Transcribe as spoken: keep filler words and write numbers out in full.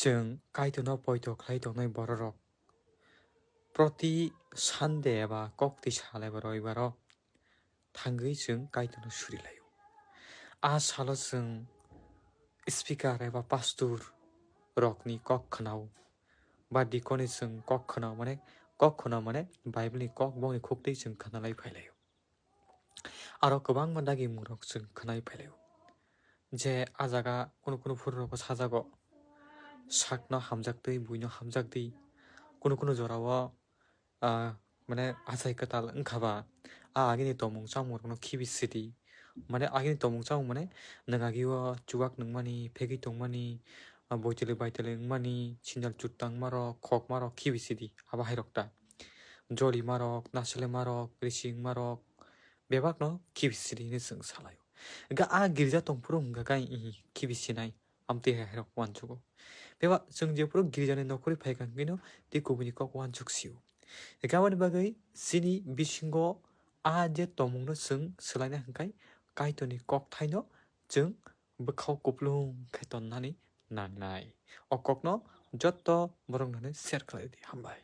Chwng Kaitorno poito khlai tongnai bororok proti Sunday eba koktwi sal eba roibaro thangwi chwng Kaitorno suri laio. A salo chwng speaker eba pastor rokni kok khwnao, ba deacon ni chwng kok khwnao, mane kok khwnao mane Bible ni kok bongni khuktwi chwng khwnalai phailaio. Aro kwbangma dagimungrok chwng khwnai phailaio. Je a jaga kunu kunu phuru rokbo sajago, sakno hamjaktwi, buino hamjaktwi. Kunu kunu jorao, ah, mane achai kwtal wngkha ba, a agini tongmung chamung rokno khibi sidi. Mane agini tongmung chamung mane nwng agio chuwak nungmani, phegwi tongmani, ah, boitali baitali wngmani, sindal chutta wngmarok, khokmarok khibi sidi, abo hairok ta. Jolimarok, naslemarok, risingmarok, bebakno khibi sidi hinwi chwng salaio. Hwnkhe a girja tongphuru hwnkha khe, ihi, khibi sinai, amtwi hairok uansugo. Bebak chwng jephuru girjani nokhorwi phaikha hwnkhe no tei kubuni kok uansuk sio. Hwnkhe aboni bagwi chini bisingo a je tongmungno chwng swlaina hwnkhe Kaitorni kokthaino chwng bwkhao kuplung khe tonnani nangnai. O kokno jotto borokno share khlai di. Hambai.